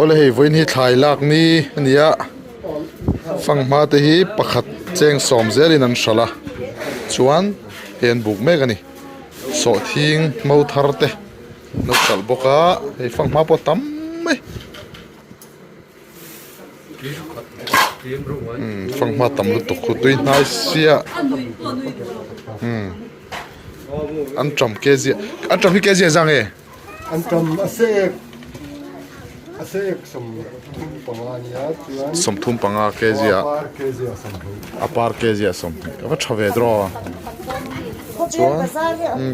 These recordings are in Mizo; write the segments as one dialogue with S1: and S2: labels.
S1: Awle hei vawiin hi thlai lak ni a ni a fanghma te hi pakhat cheng sawm zelin an hralh a chuan hei an buk mek a ni sawhthing hmo thar te an lo hralh bawk a hei fanghma pawh a tam mai. Fanghma tam lutuk khu tui hnai sia an tam kg an tam hi kg a zang e
S2: an tam a sek a sek 35 ania chuan
S1: 35 kg a a par kg a 20 a va tha ve draw chuan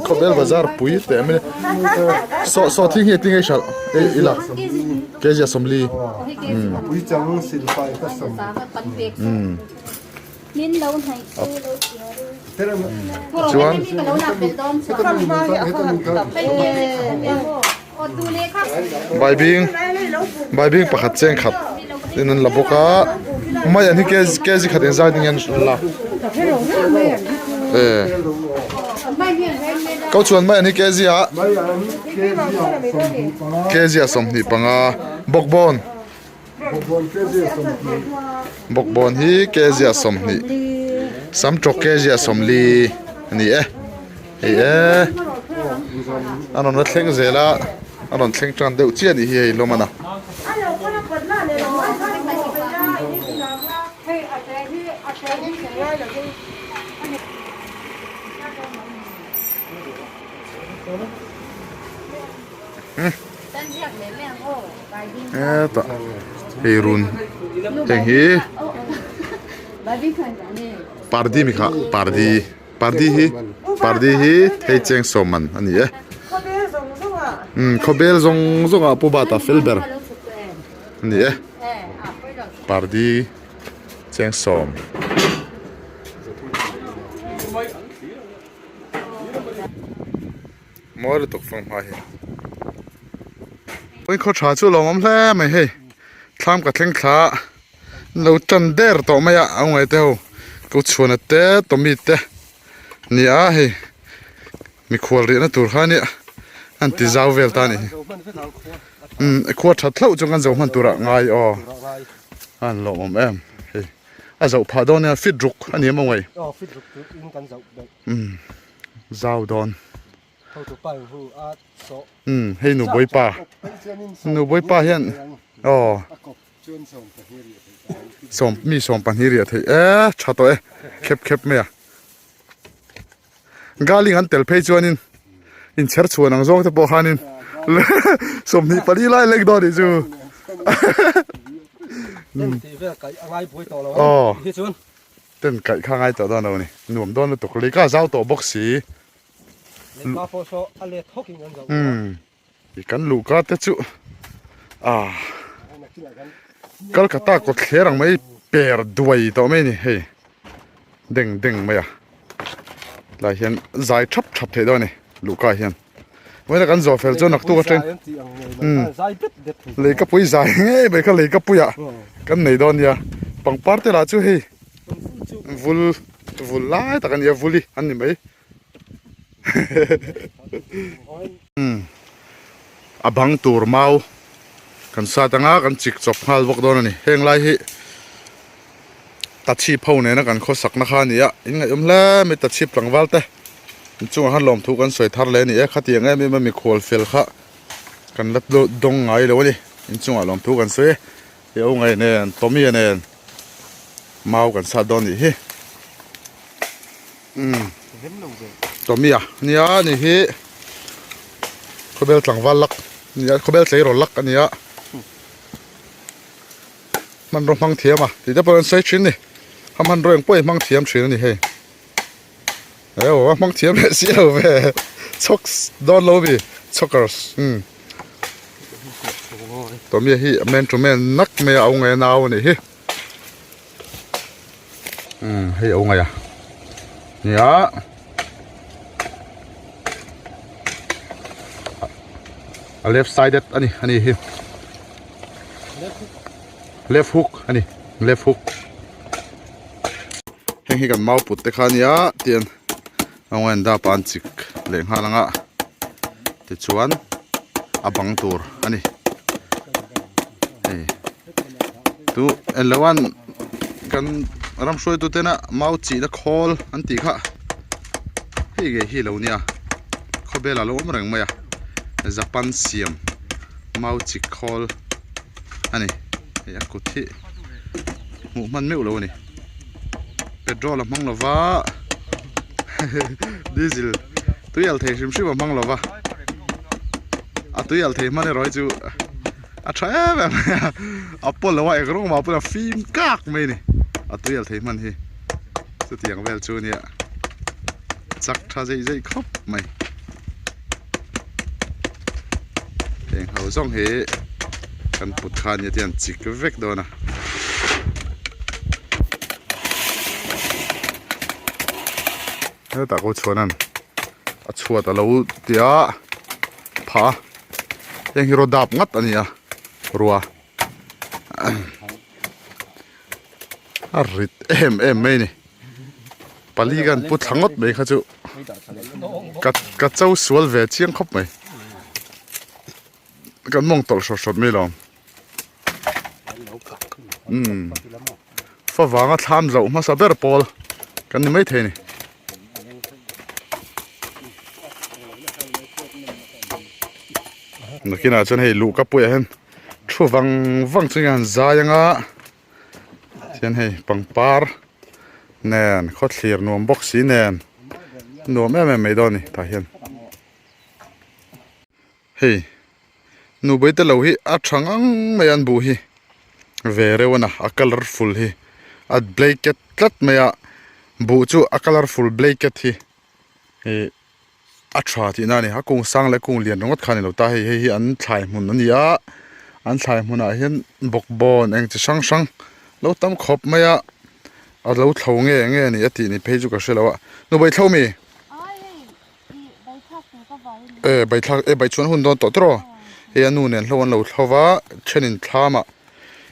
S1: khawvel bazar pui teh mai saw saw thing hi a tinge hralh ei ila kg a 40
S2: pui chang silpai ka sam
S1: chuan baibing baibing pakhat cheng khat tin an la bawk a mai an hi kg khat engzat in nge an la e ko chuan mai an hi kg ah kg ah 25 bawkbawn bawkbawn hi kg ah 20 samtawk kg ah 40 a ni e hei e a rawn la thleng zel a a rawn thleng tan deuh chiah a nih hi hei lawm a na. Hetah hei run heng hi pardi mi kha pardi pardi hi pardi hi thei cheng sawm man a ni e umm khawbel zawng zawng ah pawh bat a fel ber a ni e pardi cheng sawm. Mawi lutuk fang hma hi. Ui khaw tha chu lawm awm hle mai hei thlam ka thleng thla an lo tan der tawh mai a a ngaih te ho ko chhuana te tawmi te ni a hei mikhual riahna tur kha ania an ti zau vel ta a nih hi umm khua that hlauh chu kan zo hman turah ngai aw a an lawm awm em. A zoh phah dawn nia fit ruk a ni em awngei?
S2: Aw fit ruk chu in kan zoh belh.
S1: Umm zau dawn.
S2: Hotu pa in hu a sawh.
S1: Umm hei nu bawipa. Nu bawipa hian aw. Sawm mi 12 riah theih e tha tawh e khep khep mai a. Galing an tel phei chuanin inchher chhuan ang zawng te pawh khanin 24 lai lek dawn nih chu. Aw ten kaih kha ngai tawh dawn lo ni nuam dawn lutuk lei ka zau tawh bawk si. Umm kan luhka te chu ah Kolkata kawt thler ang mai per duai tawh mai a ni hei deng deng mai a tlai hian zai thap thap theih dawn a ni luhka hian vawiin a kan zawh fel chuan naktuk atang umm leikapui zai ngei mai kha leikapuiah kan nei dawn nia pangpar te lah chu hei vul vul lai tak a ni a vuli an ni mai. A bang tur mau kan sat anga kan chik chawp nghal bawk dawn a ni. Heng lai hi tachhip ho nena kan khawsakna kha a ni a, in ngaihawm hle mai tachhip tlangval te in chungah khan lawmthu kan sawi thar leh a ni e. Khatiang em em a mikhual fel kha kan la dawng ngai lo a ni. In chungah lawmthu kan sawi e. Hei aw ngei nen Tommy-a nen mau kan sat dawn nih hi. Umm Tommy-a nia ni hi khawbel tlangval lak nia khawbel tleirawl lak a nia hmanraw hmang thiam a tih te pawh an sawi thin ni a hmanraw eng pawh hi hmang thiam thin a ni hei eo a hmang thiam leh si lo ve chhawks dawn lo mi chhawkers umm Tommy-a hi man to man nak mai a au ngai a nau a nih hi. Umm hei a ungaih a nia a left sided ani ani hi left hook ani left hook heng hi kan mau put te kha ania tian a ungaih an dap a an chik leh nghal anga tichuan a bang tur ani hei tu englo an kan ram hruaitu tena mau chihna khawl an tih kha hei ngei hi lo nia khawvel a lo awm reng mai a Japan siam mau chi khawl a ni hei a kut hi hmuh hman meuh lo a ni petrol a hmang lova diesel tui al thei hrim hrim a hmang lova a tui al thei hman erawh hi chu a tha em em mai a a pawl lo a eng rawng mah pawn a fim kak mai a ni a tui al thei hman hi chutiang vel chu ania chak tha zeih zeih khawp mai heng ho zawng hi kan put kha ania te an chik vek dawn a. Hetah ko chhuan a chhuat a lo tia phah a heng hi raw dap ngat a ni a rua a rit em em mai a ni pali kan pu thla ngawt mai kha chu ka ka cho sual ve chiang khawp mai kan mawng tawlh hrawt hrawt mai lo umm favanga thlam zoh hmasa ber pawl kan ni maithei a ni. Nakinah chuan hei luhka puiah hian thu vang vang chu hian zai anga chuan hei pangpar nen khawthlir nuam bawk si nen nuam em em mai dawn a ni tah hian. Hei nubawi te lo hi a tha ngang mai a an buh hi ve reuh a na a colourful hi a blanket tlat mai a buh chu a colourful blanket hi ih a tha tihna a ni a kung sang leh kung lian ringawt kha a ni lo ta hei hei hi an thlai hmun a ni a an thlai hmunah hian bawkbawn eng chi hrang hrang lo tam khawp mai a a lo thlo nge nge a ni a tih ni phei chu ka hre lo a nubawi thlo mi. E bai thlak e bai chuan hun dawn tawh tawh hei a nu nen hlo an lo thlo va thenin thlam ah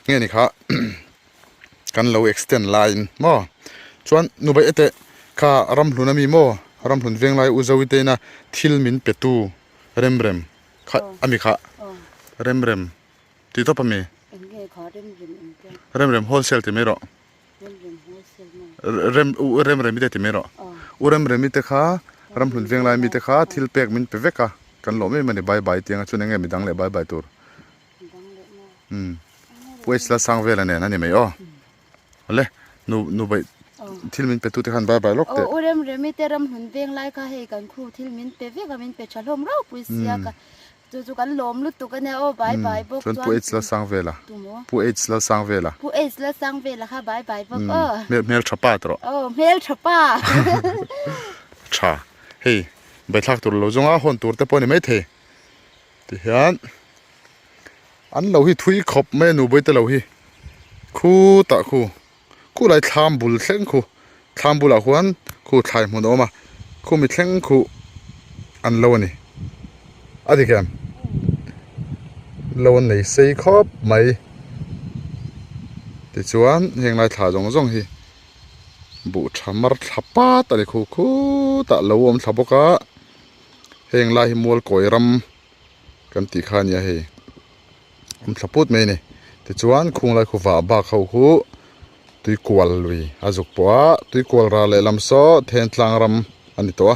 S1: nge ni kha kan lo extend laiin maw chuan nu bai ete kha ramhlun ami maw ramhlun veng lai u zoite ina thil min pe tu rem rem kha ami kha rem rem tih tawp ami rem rem wholesale ti mai rawh. Rem u Remremi te ti mai rawh. U Remremi te kha Ramhlun Venglai mite kha thil pek min pe vek a, kan lawm em a ni bye bye tiang a chuan enge midang leh bye bye tur. Umm Pu H Lalsangvela nen a ni mai aw. Awle nu nu baih thil min pe tu te khan bye bye lawk teh.
S3: Aw u Remremi te Ramhlun Venglai kha hei kan khu thil min pe vek a min pe tha hlawm ropui sia ka Chu chu kan lawm lutuk a nia aw bai bai bawk
S1: chuan Pu H Lalsangvela Pu H Lalsangvela
S3: Pu H Lalsangvela kha bai bai bawk aw
S1: Hmel tha pa tawh
S3: aw hmel tha pa
S1: Tha hei baithlak tur lo zawnga hawn tur te pawh a ni maithei tihian an lo hi thui khawp mai a nu bawihte lo hi khutah khu Khu lai thlam bul thleng khu thlam bulah khuan khu thlai hmun a awm a khu mi thleng khu an lo a ni a dik em lo an nei sei khawp mai tichuan heng lai thla zawng zawng hi buh tha mar thla pat a ni khu khutah lo awm thla bawk a heng lai hi mual kawi ram kan tih kha a nia hei. Awm thla put mai a ni. Tichuan khung lai khu vah bak ho khu tuikual lui a zuk pawh a, tuikual ral lehlam saw Thentlang ram a ni tawh a,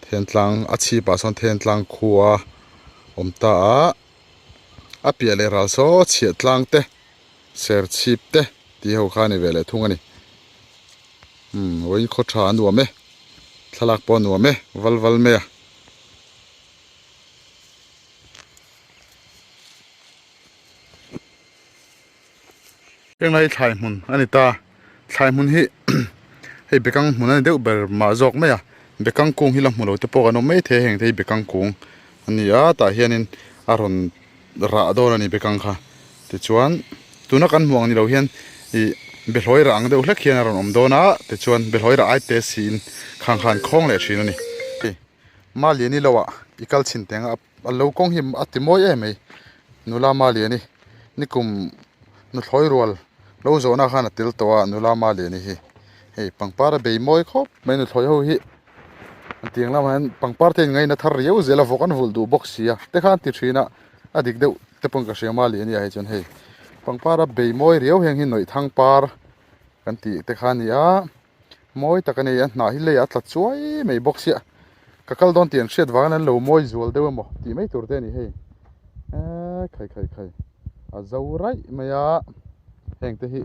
S1: Thentlang a chhip ah sawn Thentlang khua awm ta a, a piah leh ral saw chhiahtlang te serchhip te tih ho kha a ni ve leh thung a ni. Umm vawiin khaw tha a nuam e, thlalak pawh a nuam e, val val mai a. Henglai thlai hmun a ni ta thlai hmun hi hei bekang hmun a ni deuh ber mah zawk mai a bekang kung hi la hmu lo te pawh kan awm mai thei a heng te hi bekang kung a ni a tah hianin a rawn rah dawn a ni bekang kha tichuan tuna kan hmuh ang ni lo hian ih behlawi rah ang deuh hlek hian a rawn awm dawn a tichuan behlawi rah ai te siin khang khan khawng leh thin a ni. Maliani lo ah i kal chhin teng a a lo kawng hi a ti mawi em mai nula Maliani nikum nuthlawi rual lo zawhna khan a tel tawh a nula Maliani hi hei pangpar a bei mawi khawp mai nuthlawi ho hi an tiang lamah hian pangpar te in ngaina thar riau zel a vawk an vulh duh bawk si a te khan ti thin a a dik deuh te pawn ka hria Maliani ah hi chuan hei pangpar a bei mawi riau heng hi nawih thang par kan tih te kha a ni a. Mawi tak a ni a hnah hi leiah a tla chuai mai bawk sia ka kal dawn tih an hriat vangin an lo mawi zual deuh emaw tih mai tur te a ni hei eee khai khai khai a zo raih mai a heng te hi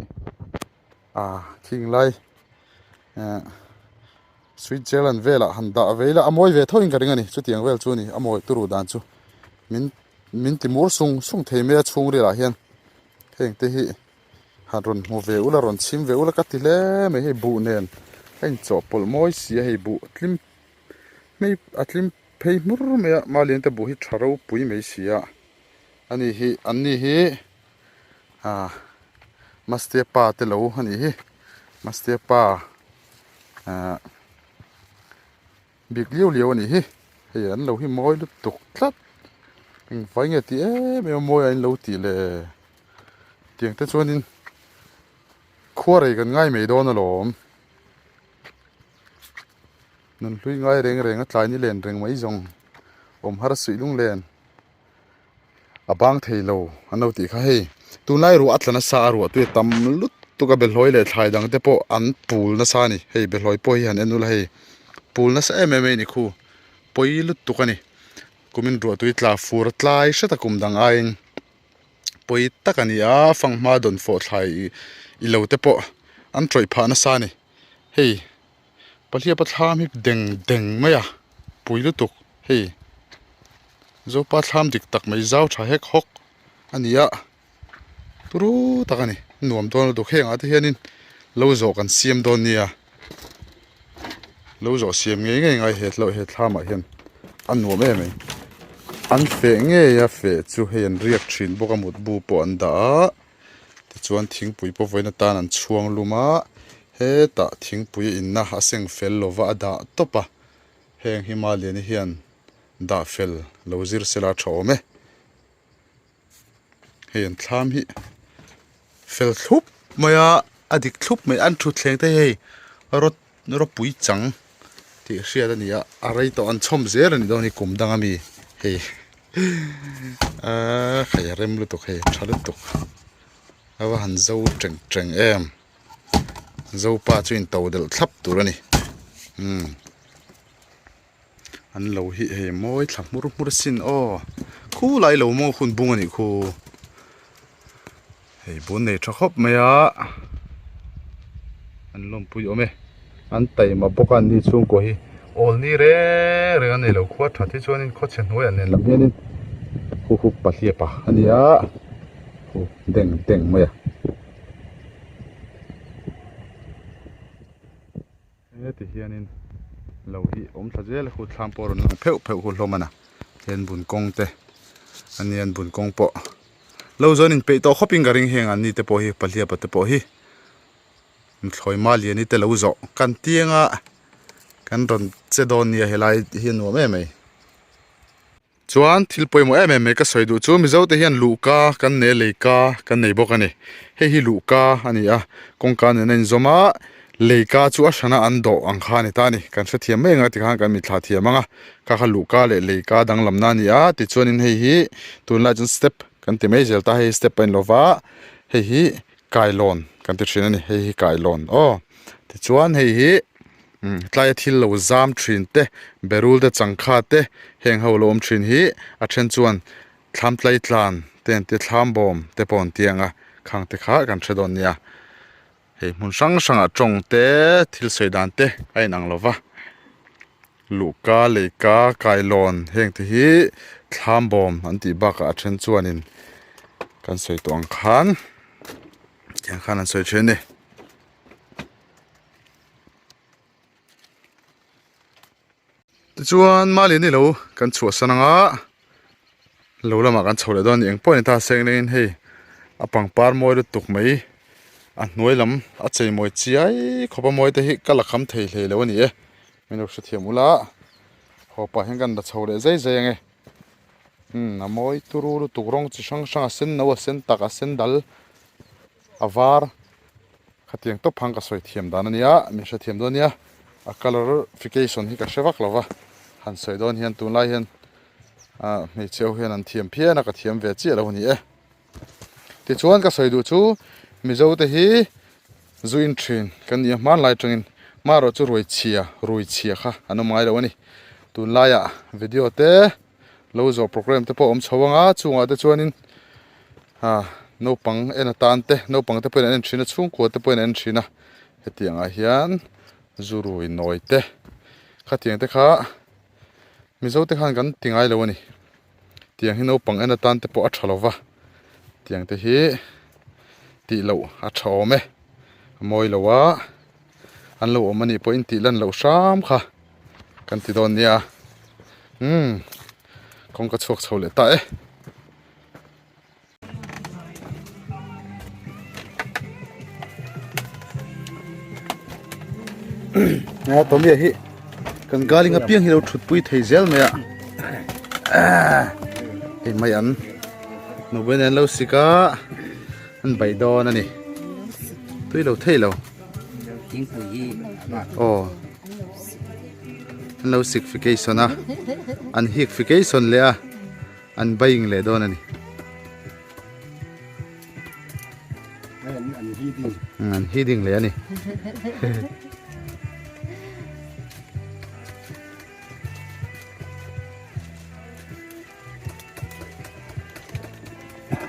S1: ah khing lai eh Switzerland velah han dah ve ila a mawi ve tho in ka ring a ni chutiang vel chu a ni a mawi turu dan chu min min ti mur sung sung thei mai a chhungril ah hian heng te hi. Han rawn hmu ve ula rawn chhim ve ula ka ti hle mai hei buh nen a inchawhpawlh mawi si a hei buh tlim hmei a tlim phei hmur mai a Malian te buh hi tha ropui mai si a ani hi an ni hi ah Mastea pa te lo a nih hi Mastea pa ah bik liau liau a nih hi hei an lo hi mawi lutuk tlat engvai nge tih em em a mawi a in lo tih le. Tiang te chuanin khuarei kan ngai mai dawn alawm. Nunhlui ngai reng reng a tlai ni len reng mai zawng awm har suih lunglen a bang thei lo an lo tih kha hei tunlai ruah a tla nasa a ruah tui a tam lutuk a behlawi leh thlai dang te pawh an pul nasa a ni hei behlawi pawh hi han en ula hei pul nasa em em mai a ni khu pawi lutuk a ni kumin ruah tui tla fur a tlai hret a kum dang aiin. pawi tak a ni a fanghma dawn fawh thlai i lo te pawh an tawih phah nasa a ni hei pahliapa thlam hi deng deng mai a pui lutuk hei zopa thlam dik tak mai zau tha hek hawk a ni a turu tak a ni nuam dawn lutuk heng ah te hianin lo zawh kan siam dawn nia. Lo zawh siam ngei ngei ngai he tlo he thlam ah hian a nuam em mai an feh ngei a feh chu hei an riak thin bawk a mutbu pawh an dah a tichuan thingpui pawh vawiin atan an chhuang lum a hetah thingpui a inna a seng fel lova a dah tawp a heng hi Maliani hian dah fel lo zir sela a tha awm e. Hei an thlam hi fel thlup mai a a dik thlup mai an thutthleng te hi hei rawt rawpui chang tih hriat a ni a a rei tawh an chhawm zel a ni dawn hi kum dang ami hei aaa hei a rem lutuk hei tha lutuk a va han zo teng teng em. Zopa chu in to delh thlap tur a ni umm an lo hi hei mawi thla hmur hmur sin aw khulai lo maw hun bung a nih khu hei bun nei tha khawp mai a an lawmpui awm e an taima bawk a an ni chhungkaw hi awl ni reng reng a nei lo khua that hi chuanin khawchhe hnuaiah nen lam hianin hu hu pahliapa a ni a hu deng deng mai a. Heti hianin lo hi awm thla zel a khu thlam pawh a rawn lang pheuh pheuh hu hlawm a na hian bun kawng te a nia an bun kawng pawh lo zawn in peih tawh khawp in ka ring heng an ni te pawh hi pahliapa te pawh hi thlawi malian te lo zawh kan tianga kan rawn che dawn nia helai hi a nuam em mai. Chuan thil pawimawh em em mai ka sawi duh chu Mizo te hian luhka kan nei a leika kan nei bawk a ni. Hei hi luhka a ni a, kawngka nen a inzawm a, leika chu a hrana an dawh ang kha a ni ta a ni. Kan hrethiam mai ang a tikhan kan mitthla thiam ang a, kha kha luhka leh leika danglamna a ni a, tichuanin hei hi tunlai chuan step kan ti mai zel ta, hei hi step a ni lova, hei hi kailawn kan ti thin a ni, hei hi kailawn aw. Tichuan hei hi. Tlaia thil lo zam thin te, berul te changkha te heng ho lo awm thin hi a then chuan thlam tlai tlan te an tia thlam bawm te pawh an tia ang a, khang te kha kan hre dawn nia. Hei hmun hrang hrangah tawng te thil sawi dan te a inang lo va, luhka, leika, kailawn heng te hi thlam bawm an tih bakah a then chuanin kan sawi tawh ang khan tiang khan an sawi thin a ni. Tichuan Mali ni lo kan chhuahsan anga lo lamah kan chho leh dawn a ni eng pawh a ni ta seng lengin hei a pangpar mawi lutuk mai a hnuai lam a chei mawi chiai khawp a mawi te hi ka la kham thei hlei lo a ni e min lo hrethiam ula haw pah hian kan la chho leh zai zai ange umm a mawi turu lutuk rawng chi hrang hrang a sen no a sen tak a sen dal a var Khatiang tawp hang ka sawi thiam dan a nia, min hre thiam dawn nia. A colorification hi ka hre vak lo va, han sawi dawn hian tunlai hian ah hmeichhe ho hian an thiam phian a, ka thiam ve chiah lo a ni e. Tichuan ka sawi duh chu Mizo te hi zu in thin kan ni a, hmanlai atangin marawh chu ruai chhia, rui chhia kha an awm ngai lo a ni. Tunlaiah video te lo zawh programme te pawh a awm chho ang a, chungah te chuanin ah naupang en atan te naupang te pawhin an en thin a chhungkua te pawhin an en thin a hetiang ah hian zu rui nawi te khatiang te kha mizo te khan kan ti ngai lo a ni tiang hi naupang en atan te pawh a tha lo va tiang te hi tih loh a tha awm e a mawi lo a an lo awm a nih pawhin tih lan loh hram kha. Kan ti dawn nia umm kawng ka chhuak chho leh ta e. A Tommy hi kan galing apiang hi lo thut pui thei zel mai a hei mai an nupui nen lo sik a an bai dawn a ni tui lo thei lo. Aw an lo sikfication a an hikfication leh a an buying leh dawn a ni an heading leh a ni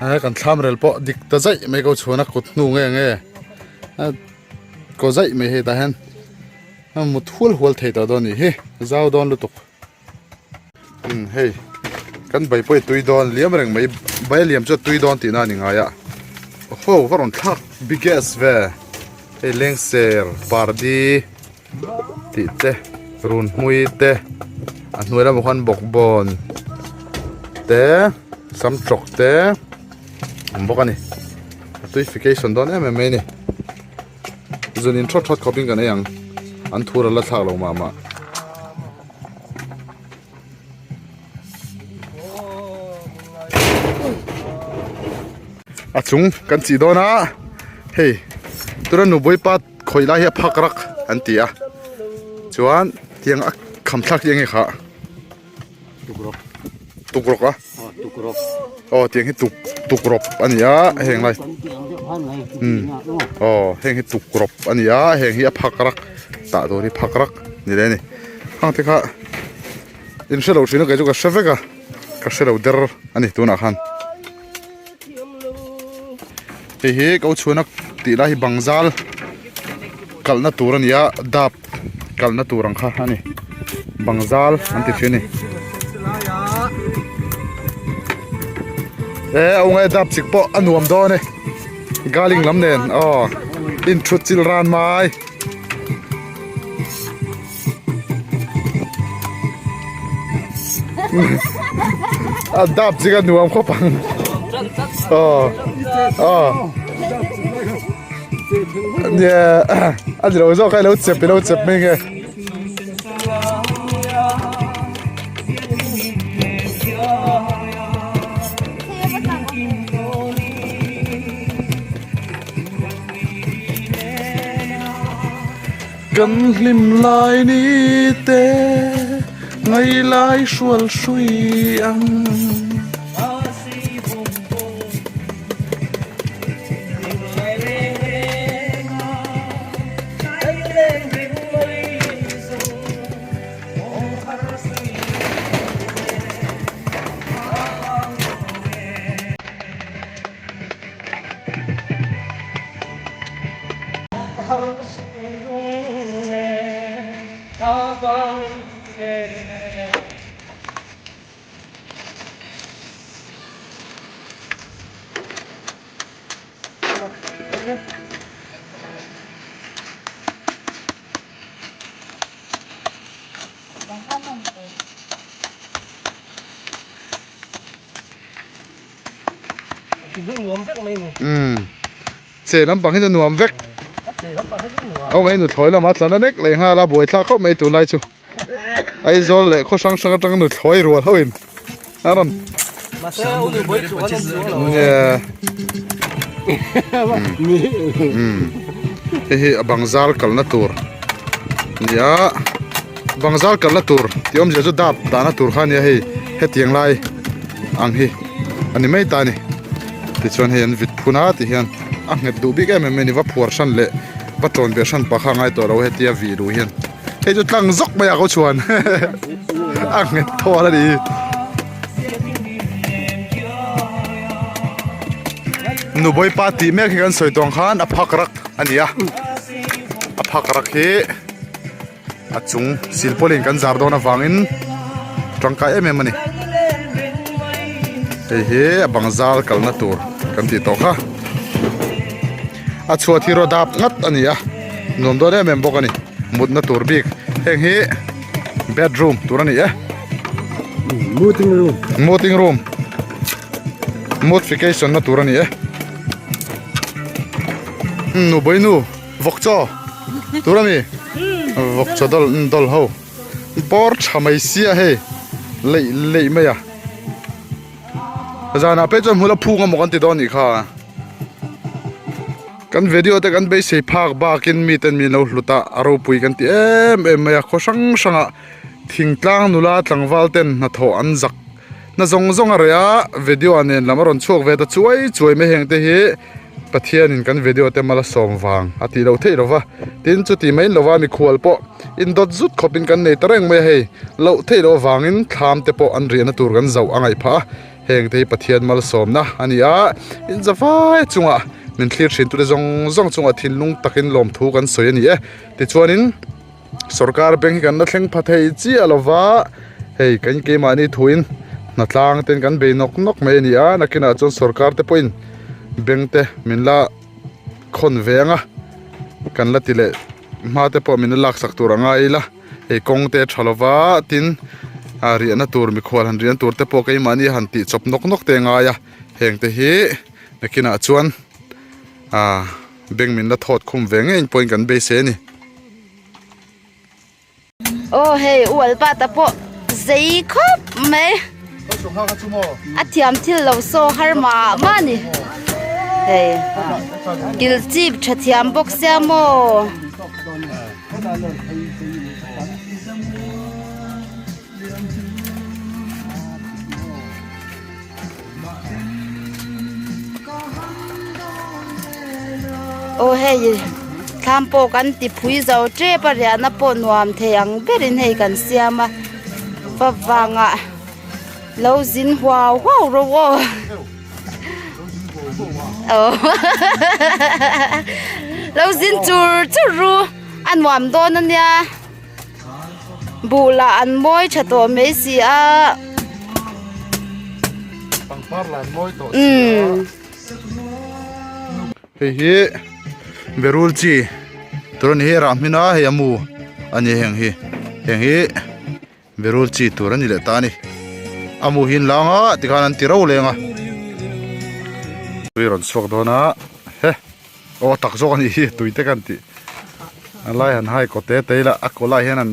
S1: a kan thlam rel pawh dik ta zaih mai ko chhuan a kut hnu nge nge a ko zaih mai hei tah hian a mut hual hual thei tawh dawn nih hi zau dawn lutuk umm hei kan bai pawh i tui dawn liam reng mai bai a liam chu a tui dawn tihna a ni ngai a aw va rawn thlak biggest ve hei lengser pardi. Tih te run hmui te a hnuai lamah khuan bawkbawn te samtawk te a awm bawk a ni a tuification dawn em em mai a ni zun in thawt thawt khawp in kan ei ang an thur a la thlak lo mah mah. A chung kan chih dawn a hei tuna nupui pa khawih lai hi a phak rak an ti a chuan tiang a kham thlak hi enge kha tukrawk tukrawk a aw tiang hi tuk tukrawk a ni a heng lai. Umm aw heng hi tukrawp a ni a heng hi a phak rak tah tur hi phak rak ni leh a ni hang te kha in hre lo thin a kei chu ka hre vek a ka hre lo der a ni tunah khan hei hi ko chhuana tih lai hi bangzal kalhna tur a ni a dap kalhna tur ang kha a ni bangzal an ti thin a ni e a ungai dap chik pawh a nuam dawn e galing lam nen aw inthut chil ran mai. A dap chik a nuam khawp ang aw aw nia a ni lo zawk a i lo chep i lo chep mai nge. Kan hlim lai ni te ngai lai hrual hrui ang. Umm che lampang hi chu nuam vek aw ngei nuthlawi lamah tlan a nek leh nghal a buaithlak khawp mai tunlai chu Aizawl leh khaw hrang hrang atanga nuthlawi rual ho in a rawn nia umm hei hi a bangzal kalna tur nia bangzal kalna tur tih awmzia chu dap dahna tur kha ania hei hetiang lai ang hi a ni mai ta a ni tichuan hei an vit phun a tihian a nghet duh bik em em mai a ni va phuar hran leh va tawn ve hran pah kha a ngai tawh lo hetia vih duh hian hei chu tlang zawk mai ah ko chuan a nghet thawl a ni. Nubawi pa tih mek hi kan sawi tawng khan a phak rak a ni a a phak rak hi a chung silpawlin kan zar dawn avangin tangkai em em a ni hei hi a bang zal kalna tur kan tih tawh kha a chhuat hi rawt dap ngat a ni a nuam dawn em em bawk a ni mutna tur bik heng hi bedroom tur a ni e
S2: meeting room
S1: meeting room modification na tur a ni e nu bawi nu vawk chaw tur a mi vawk chaw dawl dawl ho bawr tha mai sia hei leih leih mai a zanah phei chuan hmul a phung amaw kan ti dawn anih kha kan video te kan beisei phak bakin miten min lo hlut a a ropui kan ti em em mai a khaw hrang hrang ah thingtlang nula tlangval ten hnathawh an zak na zawng zawng a reh a video ah nen lam a rawn chhuak ve ta chuai chuai mai heng te hi. Pathianin kan video te mal a sawm vang a tih loh theih lova, tin chuti mai lova mikhual pawh indawt zut khawpin kan nei ta reng mai a hei, loh theih loh avangin thlam te pawh an riahna tur kan zauh a ngaih phah a, heng te hi Pathian malsawmna a ni a, inzavai chungah min thlir thin tute zawng zawng chungah thinlung takin lawmthu kan sawi a ni e, tichuanin sorkar bank hi kan la thleng pha thei chiah lova, hei kan keimahni thuin hnatlang ten kan bei nawk nawk mai a ni a, nakinah chuan sorkar te pawhin bank te min la khawn ve ang a, kan la ti leh hma te pawh min la laksak tur a ngai ila, hei kawng te a tha lova tin ah riahna tur mikhual han riahna tur te pawh keimahni han tih chawp nawk nawk te a ngai a, heng te hi nakinah chuan ah bank min la thawt khum ve ngei pawhin kan beisei a ni.
S3: Aw hei u Albert-a pawh zei khawp mai a thiam thil lo saw har mah mah a ni hei kil chip tha thiam bawk sia maw. Aw hei thlam pawh kan ti phui zo tep a riahna pawh nuam thei ang berin hei kan siam a va vangah lo zin huau huau rawh aw aw lo zin chur chur ru a nuam dawn a nia. Buh lah an mawi tha tawh mai si a.
S1: Pangpar lah an mawi tawh si a. Hei hi berul chi tur a ni hi rah hmin a hei a mu a ni heng hi heng hi berul chi tur a ni leh ta a ni a mu hi an lang a tikhan an ti ro leng a tui rawn chhuak dawn a he. Aw tak zawk a nih hi tui te kan tih a lai han hai kaw te te ila a kaw lai hian an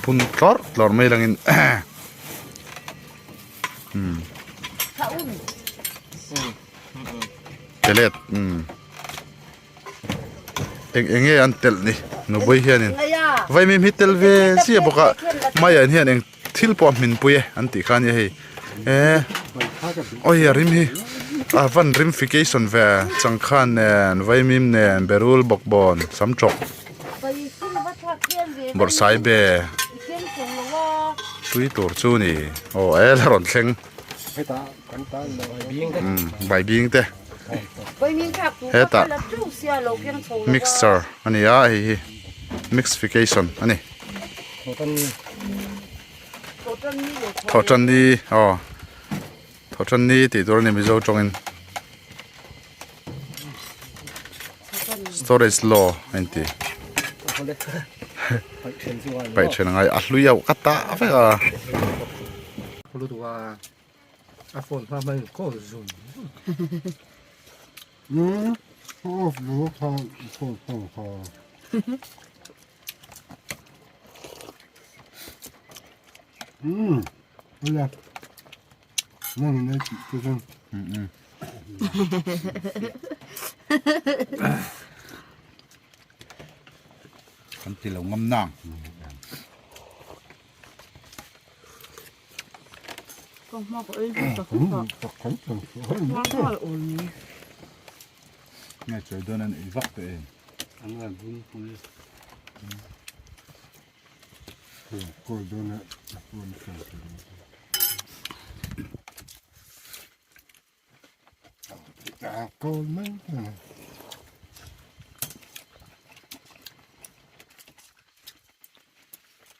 S1: bun tlawrh tlawrh mai langin umm pelet umm eng eng nge an telh ni nupui hianin vaimim hi tel ve chiah bawk a maian hian eng thil pawh a hmin pui e an tih kha a nia hei eh awi a rim hi a van rimfication ve changkhan nen vaimim nen berul bawkbawn sam tawk bawrhsai be tui tur chu ni aw e la rawn thleng umm baibing te hetah mixture a ni a hei hi mixfication a ni. Thawhtanni aw Thawhtanni tih tur a ni Mizo tawngin storage law a inti paih then a ngai a hlui auh ka tah vek a. Kan ti lo ngam nang. Nge chawi dawn an ei vak tawh em?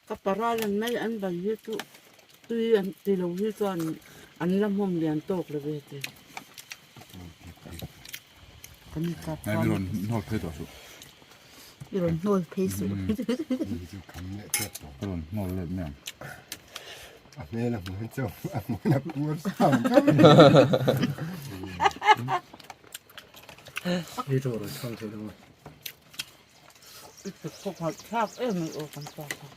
S4: Ka paral an mai an ban hi chu tui an ti lo hi chuan an la hmawm lian tawk lo ve te. Kan kap
S1: Nai mi rawn hnawl phei tawh suh.
S4: I rawn hnawl phei suh.
S1: Ka rawn hnawl let mai ang.
S2: A hmel a hmu hi chu a hmun a pur sang
S5: Ni tawh rawn chhang thei lo a.
S4: I kawk nghalh thlak em mai aw kan pa kha.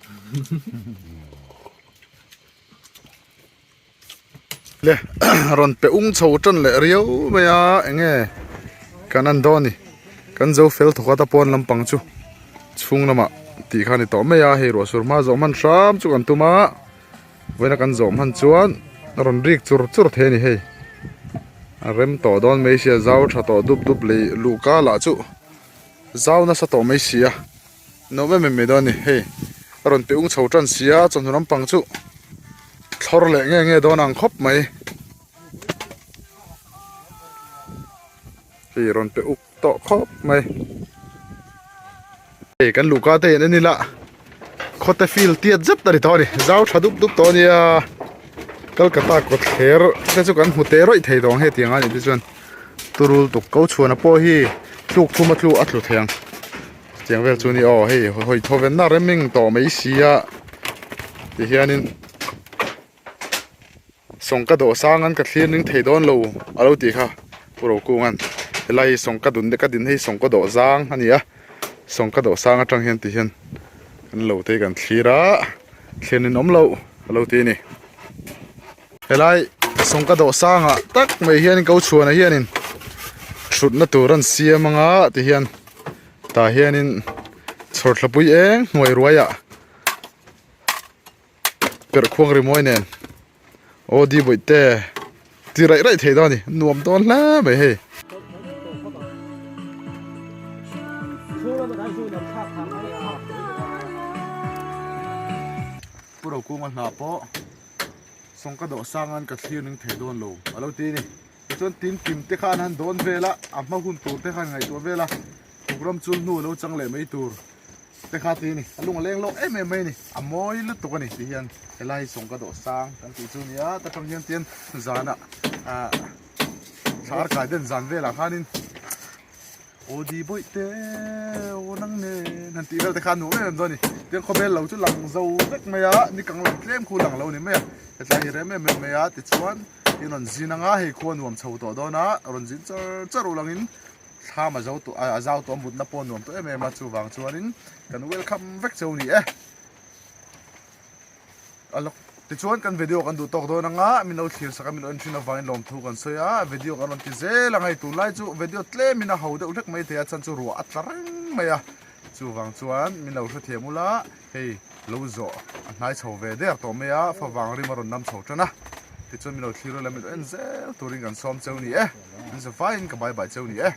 S1: Le rawn pe ung chho tan leh riau mai a enge kan an dawn ni kan zo fel thawk a ta pawn lampang chu chhung lamah tih kha a ni tawh mai a hei ruah sur hma zawh hman hram chu kan tum a vawiina kan zawh hman chuan a rawn rik chur chur thei a ni hei a rem tawh dawn mai sia zau tha tawh dup dup leh luhka lah chu zau nasa tawh mai si a. Nuam em em mai dawn a ni hei a rawn pe ung chho tan si a chawhnu lampang chu thlawr leh nge nge dawn ang khawp mai hei rawn pe uk tawh khawp mai hei kan luhka te hian en ila khawte field tiat zet a ni tawh a ni zau tha dup dup tawh a nia Kolkata kawtthler te chu kan hmu teh rawih thei tawh ang hetiang a nih te chuan turul tuk ko chhuana pawh hi tluk thum a tlu a tlu thei ang. Tiang vel chu ni aw hei hawi thaw ven na rem eng tawh mai sia ti hianin sawngka dawh sang an ka thlir ning thei dawn lo a lo tih kha Pu Rokunga'n helai hi sawngka dun ka din hei sawngka dawh zang a ni a sawngka dawh sang atang hian ti hian kan lo te kan thlir a thlir nin awm loh a lo ti a ni helai sawngka dawh sangah tak mai hian ko chhuanah hianin thutna tur an siam anga ti hian. Tah hianin chhawrthlapui eng hnuai ruaiah perh khuang rimawi nen aw di bawih te ti raih raih thei dawn a ni nuam dawn hle mai hei. Rokunga hnah pawh sawngka dawh sanga'n ka thlir ning thei dawn lo a lo ti a ni. Tichuan tin kim te khan han dawn vel a, a hma hun tur te khan ngaihtuah vel a, Tukram chul hnu a lo chang leh mai tur te kha ti a ni. A lung a leng lawk em em mai a ni, a mawi lutuk a ni ti hian helai hi sawngka dawh sang kan tih chu a ni a, ta tang hian tian zanah ah thar kai den zan velah khanin Aw di bawih te aw nang nen han tih vel te kha nuam em em dawn a ni. Tiang khawvel lo chu lang zo vek mai a, ni kang lang tlem khu lang lo ni mai a. Hetlai hi rem em em mai a tichuan in rawn zin anga hei khua nuam chho tawh dawn a, rawn zin char char ulh angin thlam a zo tawh a zau tawh a mutna pawh a nuam tawh em em a chuvang chuanin kan welcome vek cheu a ni e. A lawk tichuan kan video kan duh tawk dawn anga min lo thlir sak a min lo en thin avangin lawmthu kan sawi a video kan rawn ti zel ang hei tunlai chu video tlem in a ho deuh hlek mai thei a chhan chu ruah a tla reng mai a chuvang chuan min lo hrethiam ula hei lo zawh a hnai chho ve der tawh mai a favang rim a rawn nam chho tan a tichuan min lo thlir ula min lo en zel turin kan sawm cheu ni e an zavaiin ka bye bye cheu ni e.